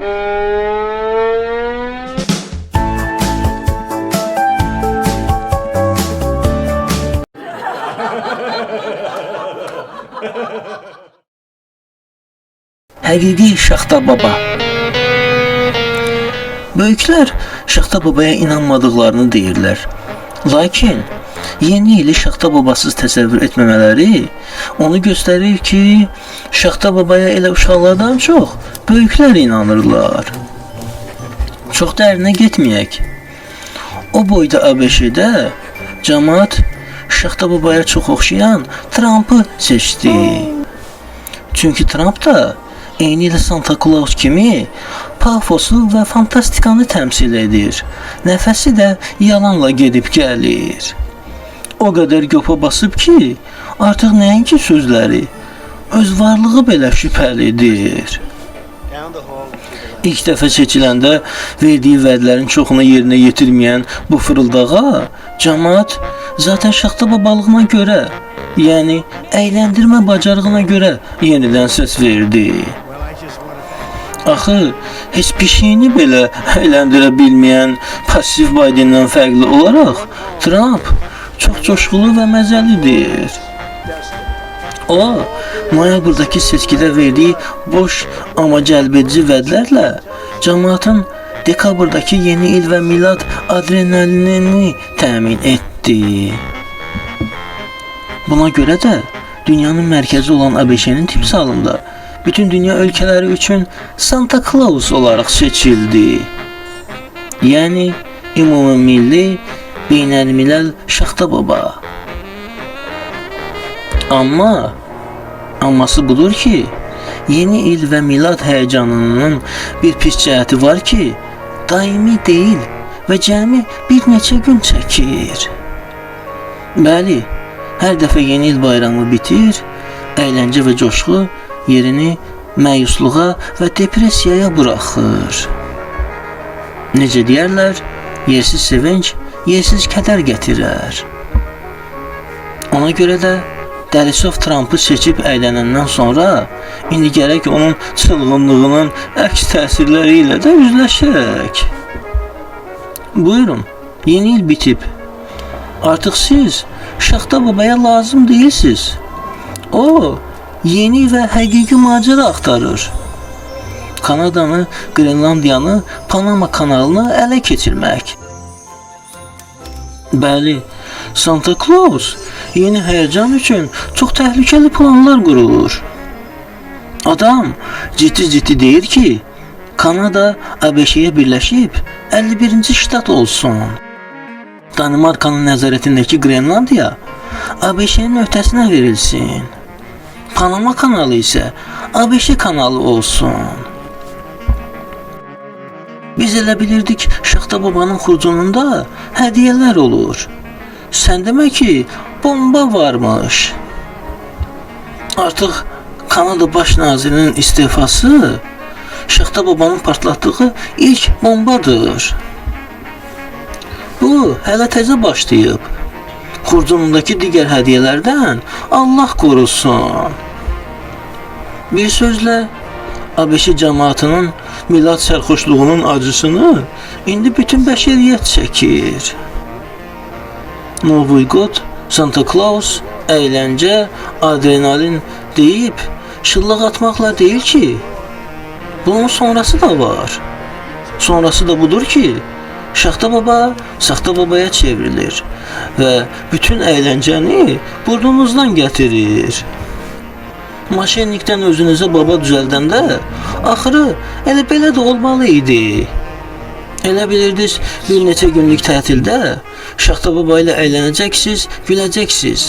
Həqiqi Şaxta Baba. Böyüklər Şaxta Babaya inanmadıqlarını deyirlər. Lakin yeni ili Şaxta Babasız təsəvvür etməmələri onu göstərir ki, Şaxta Babaya elə uşaqlardan çox böyüklər inanırlar. Çox dərinə getməyək. O boyda ABŞ-də camaat Şaxta Babaya çox oxşayan Trumpı seçdi. Çünki Trump da eynilə Santa Claus kimi pafosu və fantastikanı təmsil edir. Nəfəsi də yalanla gedib gəlir. O qədər göpa basıb ki, artıq nəinki sözləri, öz varlığı belə şübhəlidir. İlk dəfə seçiləndə verdiyi vədlərin çoxunu yerinə yetirməyən bu fırıldağa camaat zaten Şaxta babalığına görə, yəni əyləndirmə bacarığına görə yenidən səs verdi. Axı, heç pişiyini belə əyləndirə bilməyən pasiv Bidendən fərqli olaraq Trump çox coşqulu və məzəlidir. O, noyabrdakı seçkidə verdiyi boş, amma cəlbedici vədlərlə camaatın dekabrdakı yeni il və milad adrenalinini təmin etdi. Buna görə də dünyanın mərkəzi olan ABŞ-nin timsalında bütün dünya ölkələri üçün Santa Claus olaraq seçildi. Yəni ümumilli beynəlmiləl Şaxta Baba. Amma amması budur ki, yeni il və milad həyəcanının bir pis cəhəti var ki, daimi deyil və cəmi bir neçə gün çəkir. Bəli, hər dəfə yeni il bayramı bitir, əyləncə və coşqu yerini məyusluğa və depressiyaya buraxır. Necə deyərlər, yersiz sevinc, yersiz kədər gətirər. Ona görə də Dəlisov Trumpı seçib əylənəndən sonra indi gərək onun çılğınlığının əks təsirləri ilə də üzləşək. Buyurun, yeni il bitib. Artıq siz Şaxta Babaya lazım deyilsiz. O, yeni və həqiqi macəra axtarır. Kanadanı, Qrenlandiyanı, Panama kanalını ələ keçirmək. Bəli, Santa Claus yeni həyəcan üçün çox təhlükəli planlar qurur. Adam ciddi-ciddi deyir ki, Kanada ABŞ-yə birləşib 51-ci ştat olsun. Danimarkanın nəzarətindəki Qrenlandiya ABŞ-nin öhdəsinə verilsin. Panama kanalı isə ABŞ kanalı olsun. Biz elə bilirdik Şaxta Babanın xurcununda hədiyyələr olur. Sən demə ki, bomba varmış. Artıq Kanada baş nazirinin istefası Şaxta Babanın partlatdığı ilk bombadır. Bu hələ təzə başlayıb. Xurcunundakı digər hədiyyələrdən Allah qorusun. Bir sözlə, ABŞ cəmaatının milad sərxoşluğunun acısını indi bütün bəşəriyyət çəkir. Novi God, Santa Claus, əyləncə, adrenalin deyib şıllıq atmaqla deyil ki, bunun sonrası da var. Sonrası da budur ki, Şaxta Baba Saxta Babaya çevrilir və bütün əyləncəni burnunuzdan gətirir. Maşinlikdən özünüzə baba düzəldəndə axırı elə belə də olmalı idi. Elə bilirdiniz bir neçə günlük tətildə Şaxta Baba ilə əylənəcəksiniz, güləcəksiniz.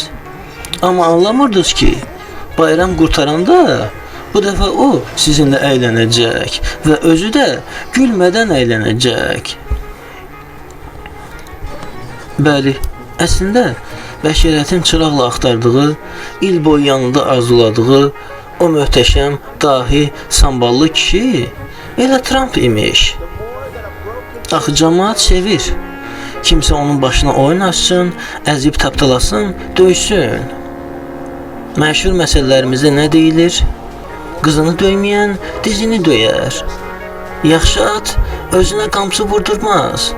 Amma anlamırdınız ki, bayram qurtaranda bu dəfə o sizinlə əylənəcək və özü də gülmədən əylənəcək. Bəli, əslində bəşəriyyətin çıraqla axtardığı, il boyu yanında arzuladığı o möhtəşəm, dahi, samballı kişi elə Trump imiş. Axı camaat sevir. Kimsə onun başına oyun açsın, əzib tapdalasın, döysün. Məşhur məsələlərimizdə nə deyilir? Qızını döyməyən dizini döyər. Yaxşı at özünə qamçı vurdurmaz.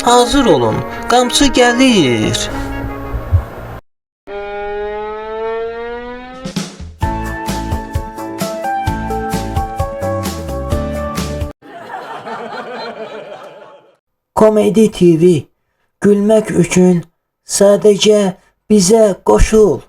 Hazır olun, qamçı gəlir. Komedi TV gülmək üçün sadəcə bizə qoşul.